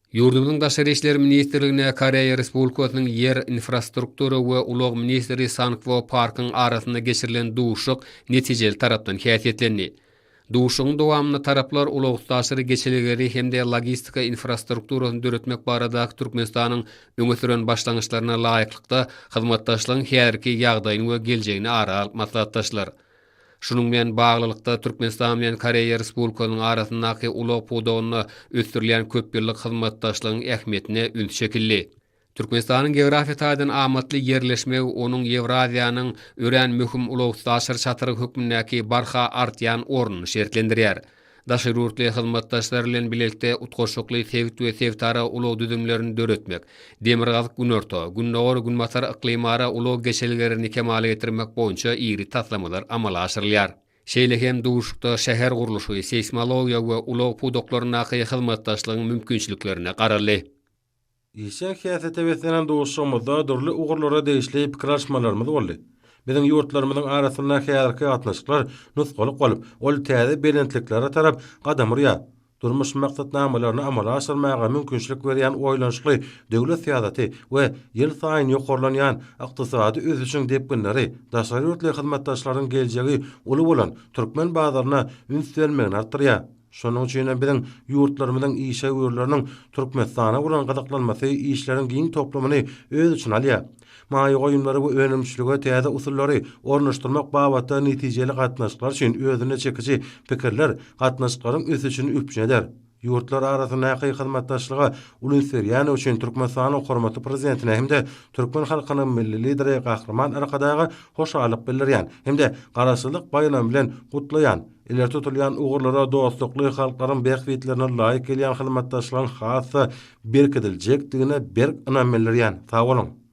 Ýurdumyzyň Daşary işler ministrliginde Koreýa Respublikasynyň Ýer, infrastruktura we ulag ministri Sankwo Parkyň arasynda geçirilen duşuşyk netijeli tarapdan häsiýetlendi. Duşuşygyň dowamynda taraplar ulag-üstaşyr geçelgeleri hem-de logistika infrastrukturasyny döretmek baradaky Türkmenistanyň öňe süren başlangyçlaryna laýyklykda hyzmatdaşlygyň häzirki ýagdaýyny we geljegini ara alyp maslahatlaşdylar. Şunuň bilen baglylykda, Türkmenistan bilen Koreýa Respublikasynyň arasyndaky ulag pudagynda ösdürilýän köpýyllyk hyzmatdaşlygyň ähmiýetine üns çekildi. Türkmenistanyň geografiýa taýdan amatly ýerleşmegi onuň Ýewraziýanyň örän möhüm ulag-üstaşyr çatyrygy hökmündäki barha artýan ornuny şertlendirýär. Daşary ýurtly hyzmatdaşlar bilen bilelikde utgaşykly sebit we sebitara ulag düzümlerini döretmek, Demirgazyk-Günorta, Gündogar-Günbatar yklymara ulag geçelgelerini kemala getirmek boýunça iri taslamalar amala aşyrylýar. Şeýle hem duşuşykda şäher gurluşygy, seýsmologiýa we ulag pudaklaryndaky hyzmatdaşlygyň mümkinçiliklerine garaldy. Işjeň häsiýete beslenen duşuşygymyzda dürli ugurlara degişli pikir alyşmalarymyz boldy. Biziň ýurtlarymyzyň arasynda häzirki gatnaşyklar nusgalyk bolup, ol täze belentliklere tarap gadam urýar. Durmuş maksatnamalaryny amala aşyrmaga mümkinçilik berýän oýlanyşykly döwlet syýasaty we ýylsaýyn ýokarlanýan ykdysady ösüşiň depginleri daşary ýurtly hyzmatdaşlaryň geljegi uly bolan türkmen bazaryna üns bermegini artdyrýar. Şonuň üçin hem biziň ýurtlarymyzyň işewürleriniň Türkmenistana bolan gyzyklanmasy işleriň giň toplumyny öz içine alýar. Maýa goýumlary we önümçilige täze usullary ornaşdyrmak babatda netijeli gatnaşyklar üçin özüne çekiji pikirler gatnaşyklaryň ösüşini üpjün eder. Ýurtlar arasyndaky hyzmatdaşlyga uly üns berýändigi üçin Türkmenistanyň hormatly Prezidentine hem-de türkmen halkynyň Milli Lideri Gahryman Arkadaga hoşallyk bildirýän hem-de Garaşsyzlyk baýramy bilen gutlaýan. Ileri tutulýan ugurlara dostlukly halklaryň bähbitlerine laýyk gelýän hyzmatdaşlygyň has-da berkidiljekdigine berk ynam bildirýän. Sag boluň!